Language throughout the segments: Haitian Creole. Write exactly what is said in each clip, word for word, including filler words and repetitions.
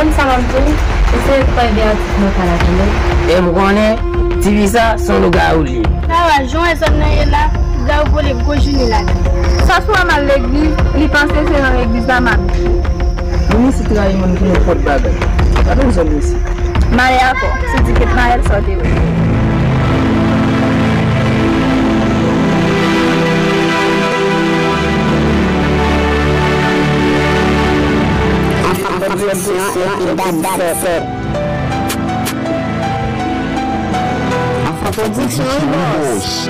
Konn sa m ap di w, eseye pran Beatrice nan kay la, tande. E m konnen, tifi sa, se yon lougawou li ye. Sara, jan w wè zòn nan ye la, lougawou vole gwo jounen ladan. Sa sou a m al legliz, li panse se nan legliz la m ap viv. Moun isit rayi moun pou nenpòt bagay. Pa bezwen isit. M ale avè w, si w di ke t Maël sa w te wè. Enfin, production, et that's it. Enfin, production, boss.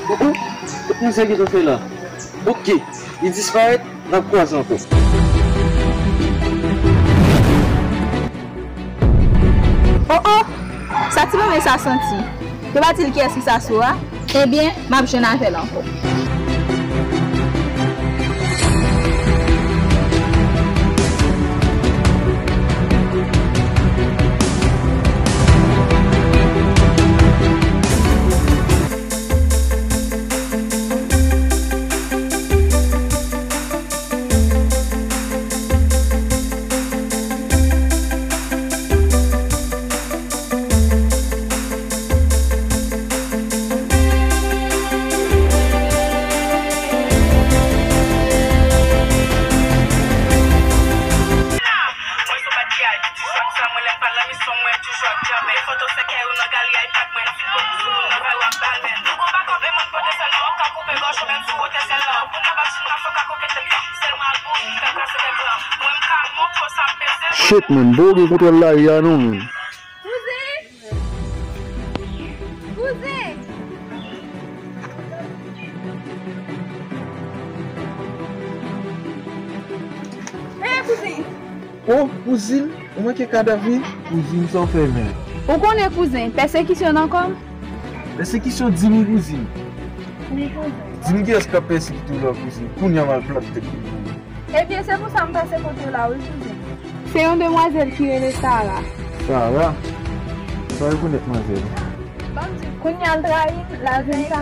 Oh, oh, kot misye gentan fè la? Ok, li disparèt, n ap kwaze ankò. Oh, oh! Sa ti manman sa santi? Yo pa di l kiyès ki sa sou a? Ebyen, m ap jwenn avè l ankò. Shit, man, Bo gen kontwòl lari a non, man. Kouzen! Kouzen! Hey, kouzen! Oh, kouzin, ou manke kadav wi. Kouzin, sa w fè menm? Ou konnen, kouzen, pèsekisyon nan kò m. Pèsekisyon, di m wi, kouzin. Wi, kouzen. Di m kiyès k ap pèsekite w la, kouzin. Kounye a m al plat tèt li pou ou. Ebyen, se pou sa m pase kote w la wi, kouzen. Se yon demwazèl ki rele Sara. Sara? M pa rekonèt manzè. Ban m di w, kounye a l trayi m, l al jwenn sa.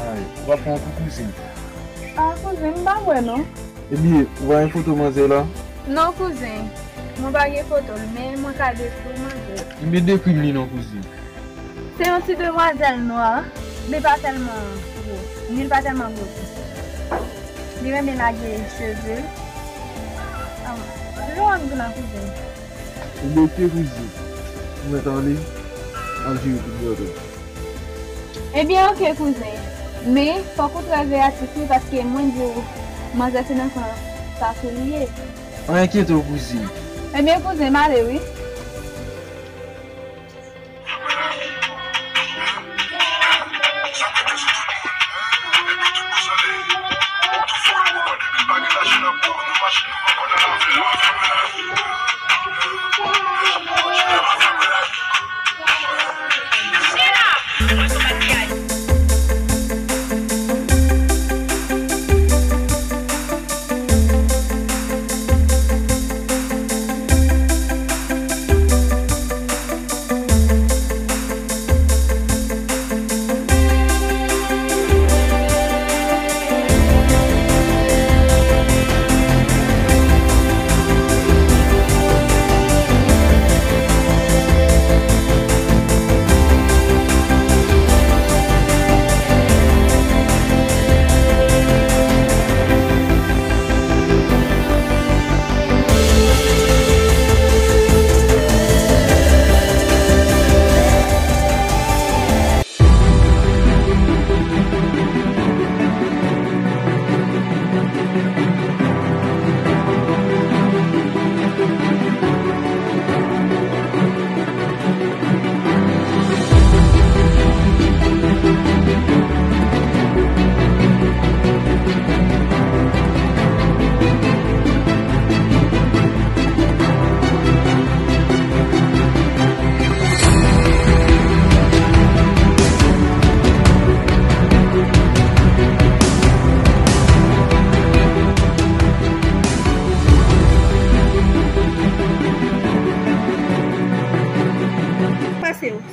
Ay, w ap fè yon kou kouzin. Ah, kouzen, m pa kwè non. Ebyen, ou pa gen foto manzè la? Non, kouzen. Mwen pa gen foto l, men mwen ka dekri w manzè. Ebyen, dekri m li non, kouzin. Se yon ti demwazèl nwa, li pa tèlman gwo, ni l pa tèlman gwo tou. Li renmen lage cheve l. Am, toujou wè m tou nan kouzin. Ebyen, oke, kouzin. Ou mèt ale, al jere tout bagay. Ebyen, oke, kouzen. Men, fòk ou trè veyatif wi, paske mwen di w, manzè se nan kan sa sou li ye. Pa enkyete w, kouzin. Ebyen, kouzen, m ale wi.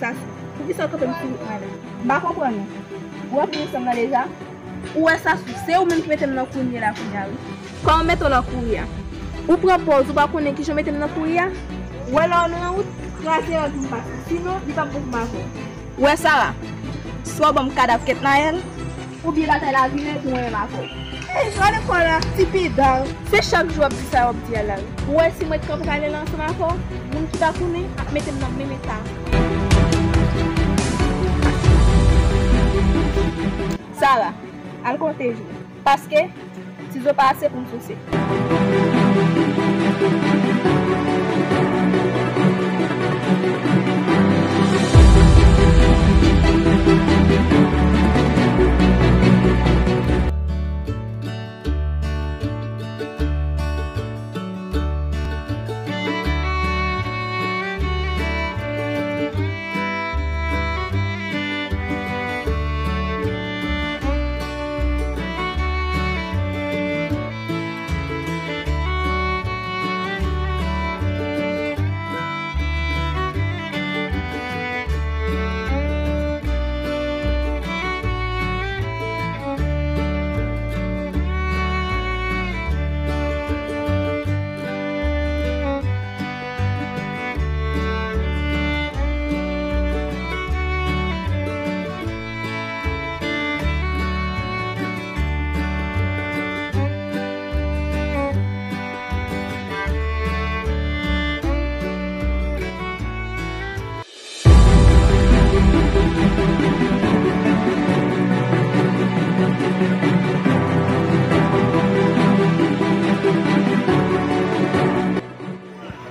Sasou, poukisa w kanpe m sou wout mwen la? M pa konprann ou. Ou rantre ansanm nan deja? Ou wè Sasou, se ou menm ki mete m nan kouri la kounye a wi. Kòman m mete w nan kouri a? Ou pran pòz, ou pa konnen kijan w mete m nan kouri a? Ou wè lè w nan wout, kraze rad pou m pase. Sinon, li p ap bon pou m avè w. Ou wè Sara, swa w ban m kadav Ketnael, oubyen batay la vire pou mwen menm avè w. Ey, gade kò la, ti pidal. Se chak jou w ap di sa w ap di a la wi. Ou wè si mwen t kanpe prale la ansanm avè w, moun ki pa konnen ap mete m nan menm eta. Sara, al konte jou. Paske, sizo pa ase pou m souse.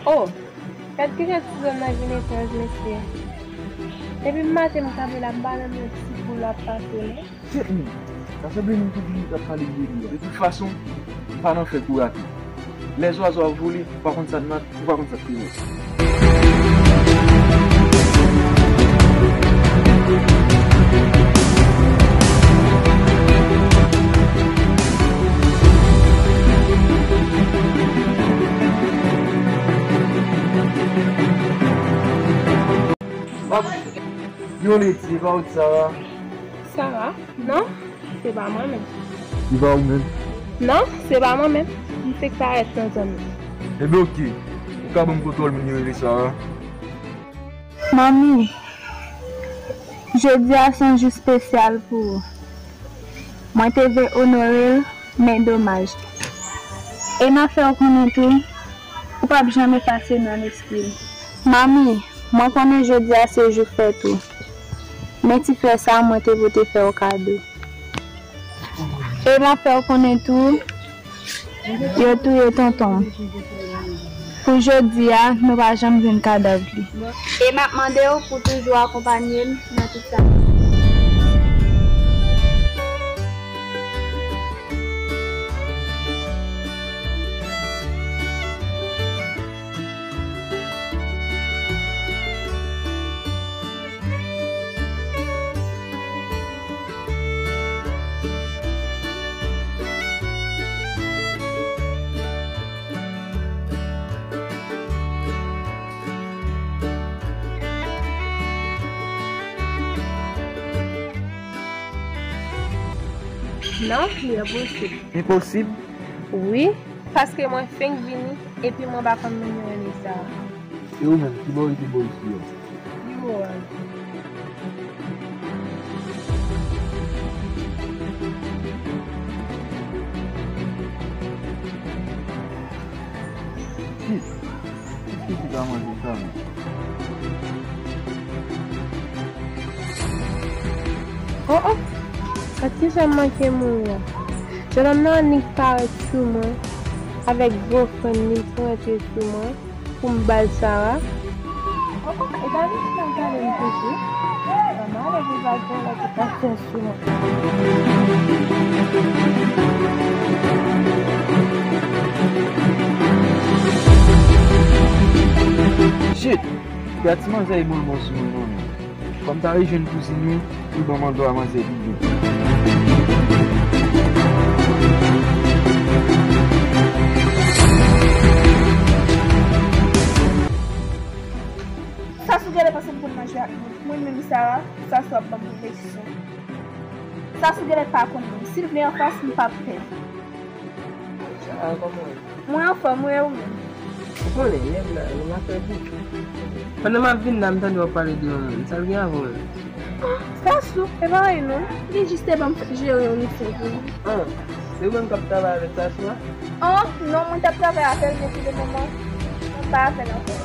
Oh, gad kijan ti zòn nan vin etranj, mesye. Depi maten m kanpe la, m pa nan yon ti boul ap pase, non. Tèt mwen, sa sanble moun ki vini ap pale de li a. De tout fason, m pa nan fè pou rate. Lè zwazo ap vole, ou pa konn sa t mat, ou pa konn sa t te mèt. Yon ledi, e pa ou t Sara? Sara? Non, se pa mwen menm. Se pa ou menm? Non, se pa mwen menm. M fèk parèt nan zòn nan. Ebyen, oke. Ou ka ban m kontwòl moun yo rele Sara? Manmi, jodi a se yon jou espesyal pou ou. Mwen te vle onore l, men domaj. E m ap fè w konnen tou, ou p ap janm efase nan lespri m. Manmi, mwen konnen jodi a se jou fèt ou. Men ti flè sa a mwen te pote fè w kado. E m ap fè w konnen tou, yo touye tonton m. Pou jodi a, nou pa janm jwenn kadav li. E m ap mande w pou toujou akonpanye m nan tout sa. Non, li enposib. Enposib? Wi, paske mwen fenk vini, epi mwen pa konn moun yo rele Sara. E ou menm, kibò w rete bò isi a? Pi wo a. Kit, kit ki ta manje sa menm. Oh, oh! Gad kijan m manke mouri a. Jennonm nan annik parèt sou mwen avèk bofrèn li ki rantre sou mwen. Pou m ba l Sara. Kòman? E pa vin nan gade m toujou. Sa malè pou pa gen lòt okazyon sou mwen. Shit! Gad ti manzè e bon bon sou mwen non. Fò m ta rejwenn kouzin ou, li ban m andwa manzè pi byen. Sasou genlè panse m konn manje ak moun. Mwen menm Sara, Sasou ap ban m leson. Sasou genlè pa konn mwen. Si l vle anfas, m p ap pè. Sara, kòman w ye? Mwen anfòm, wi, e ou menm? Ou konnen, yè m la, nou pa fè bouch. Pandan m ap vin la, m tande w ap pale de yon moun. Sa l gen avè w menm? Sasou, e pa li non. Li jis te ban m jere yon misyon pou li. Ah, se ou menm k ap travay avèk Sasou a? Oh, non, mwen t ap travay avè l, men pou le moman, mwen pa avè l ankò.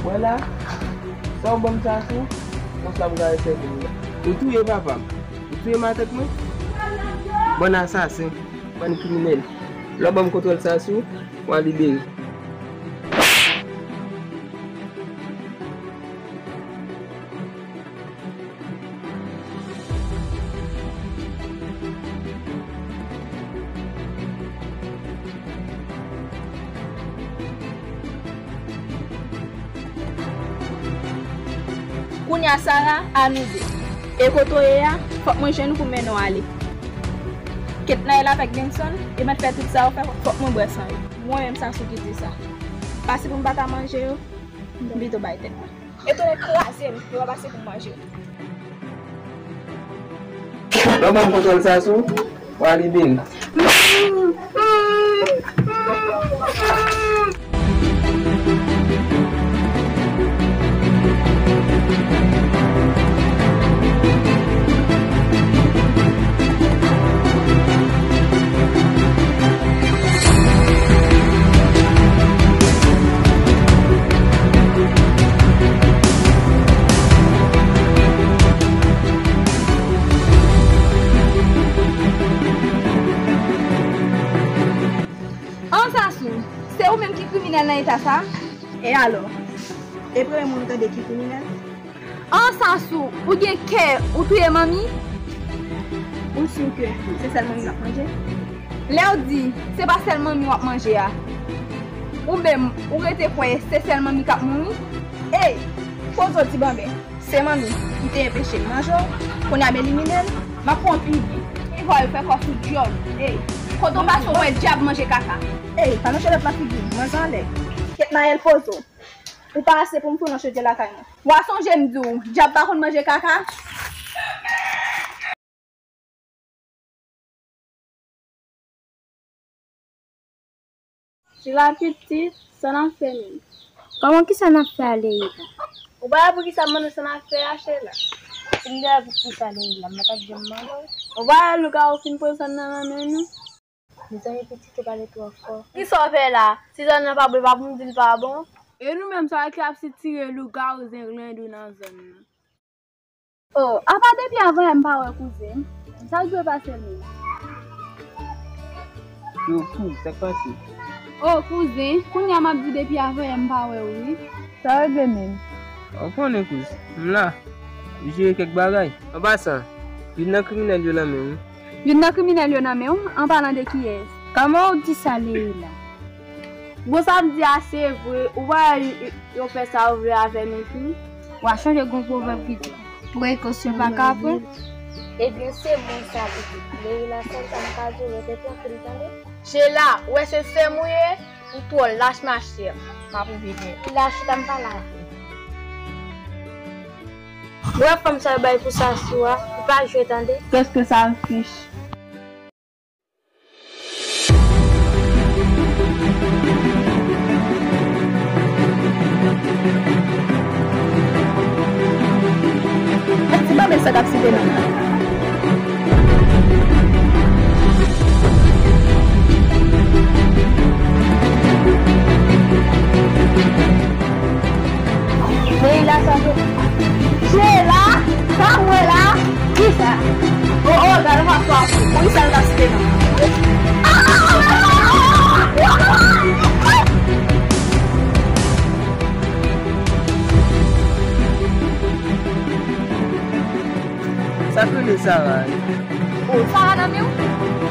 Wè la, sa w ban m Sasou, konsa m ka resèvi w la. Ou touye papa m. Ou touye matant mwen. Bann asasen, bann kriminèl. Lè w ban m kontwòl Sasou, w a libere. Kounye a, Sara, a nou de. E kote w ye a, fòk mwen jwenn ou pou m mennen w ale. Ketnayèl avèk Benson, e mèt fè tout sa yo fè, fòk mwen bwè san yo. Mwen menm Sasou ki di sa. Pase pou m pa ta manje yo, m pito bay tèt mwen. E tonnè kraze m, yo pa pase pou m manje. Lè w ban m kontwòl Sasou, w a libere. An Sasou, se ou menm ki kriminèl nan eta sa? E alò? E premye moun ou tande ki kriminèl? An Sasou, ou gen kè, ou touye manmi? Ou si ke se sèl manmi m ap manje? Lè w di se pa sèl manmi w ap manje a, ou menm, ou rete kwè se sèl manmi k ap mouri? Ey, poze w ti banben. Se manmi ki te enpeche m manje w, kounye a m elimine l, m ap pran pigi. Ey, vwa yo fè kò sou dyòl. Ey, kote w pase w wè dyab manje kaka. Ey, pa nan chelèt la figi m, manzè anlè. Ketnayèl poze w. Ou pa ase pou m fout nan chodyè lakay mwen. W a sonje m di w, dyab pa konn manje kaka. Shela pitit, sa n ap fè menm? Kòman, kisa n ap fè a Leila? Ou pa wè poukisa m mande w sa n ap fè a Shela? Si m te wè poukisa Leila, m pa t ap janm mande w. Ou pa wè lougawou fin pran zòn nan nan men nou? Mezanmi pitit ou pale twò fò. Kisa w fè la? Si zòn nan pa bon, e pa pou m di l pa bon? E nou menm sa ki ap sitire lougawou zenglendo nan zòn nan? Oh, apa depi avanyè m pa wè kouzen? Sa k dwe pase menm? Yo, kou, sa k pase? Oh, kouzen, kounye a m ap di depi avanyè m pa wè w wi. Sa regle menm? Ou konnen kouz, m la. M jere kèk bagay. An pasan, youn nan kriminèl yo nan men w wi. Youn nan kriminèl yo nan men w, an palan de kiyès? Kòman w di sa Leila? Bon, sa m di a se vre, ou pa wè yo, yo fè sa yo vle avè nou tou? W a sonje gon pwovèb ki di, prekosyon pa ka pran. Ebyen, se mwen sa pitit. Leila, sèl sa m ka di w, rete trankil tande. Shela, ou wè se sè m ou ye? Ou twò lach machè. M ap rive byen. Lach ou ta m pa lave. Ou wè fanm sa yo bay pou Sasou a, li pa jwe tande. Kèske sa fich? Ti bebe sa k ap site non. Leila sa fè. Shela, sa m wè la? Kisa? Oh, oh, gade m ap fè pou kisa l t ap site non. Sa k rele Sara a? Oh, Sara nan men w?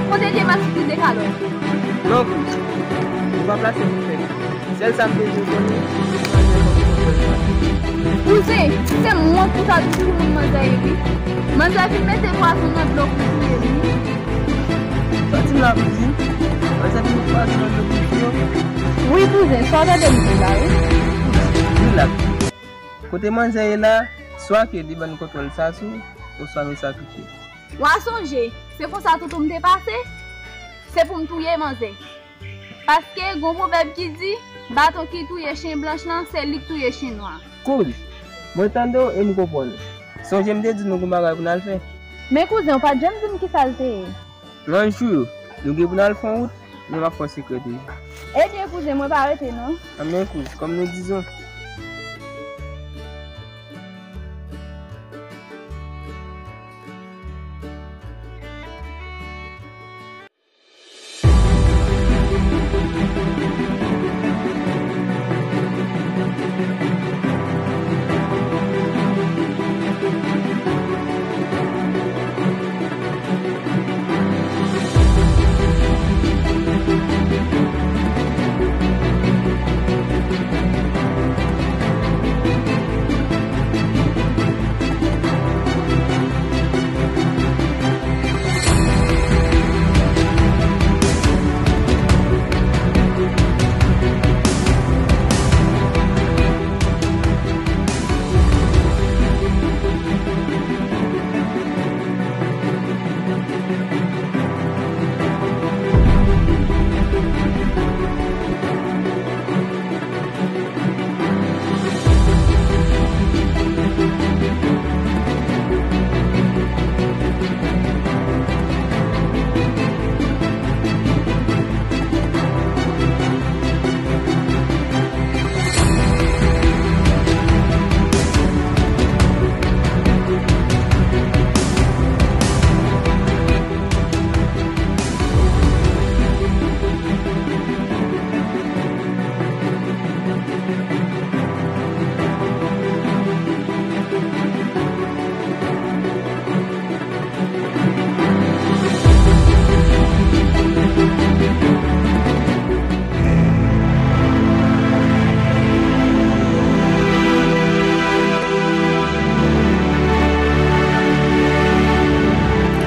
Kote l ye m ap sikize kalòt? Non, kouz. Ou pa plase pou fè. Sèl sa m bezwen konnen, se manzè kòman ou fè sa. Kouzen, se m wont pou sa di tout moun manzè ye wi. Manzè vin mete pwazon nan dlo pou touye m wi. Sa w di m la, kouzin? Manzè vin mete pwazon nan dlo pou touye w? Wi, kouzen, sa w tande m di la wi. Rilaks. Kote manzè ye la, swa ke li ban n kontwòl sa sou, oswa nou sakrifye. W a sonje, se konsa toutou m te pase, se pou m touye manzè. Paske gon pwovèb ki di, baton ki touye chen blanch lan, se li k touye chen nwa. Kouz, mwen tande w e m konprann. Sonje m te di nou gon bagay pou n al fè. Men kouzen, ou pa t janm di m kisa l te ye. Nan jou yo, nou gen pou n al fè yon wout, men m ap fè yon sekrè toujou. Ebyen kouzen, mwen pa rete non. Anben kouz, kòm nou dizon.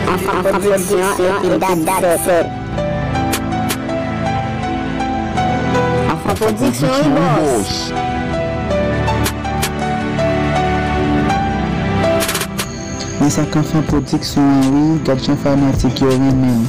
Anfan Pwodiksyon epi Dat Sèt. Anfan Pwodiksyon, wi, bòs. Men sa k Anfan Pwodiksyon an, wi, gad jan fanatik yo renmen l.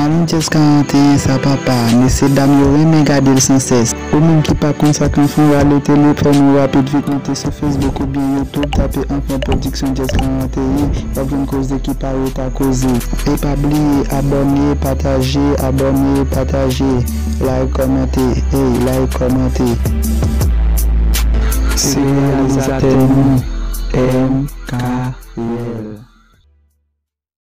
Alon Jazz karannteyen sa papa, mesye dam yo renmen gade l sansès. Ou menm ki pa konn sa k Anfan, rale telefòn ou rapid vit, monte sou Facebook oubyen YouTube, tape Anfan Pwodiksyon Jazz karannteyen, w ap jwenn koze ki pa ret a koze. E pa bliye abòne, pataje, abòne, pataje, like, kòmante, ey, like, kòmante. Se reyalizatè nou, M K L.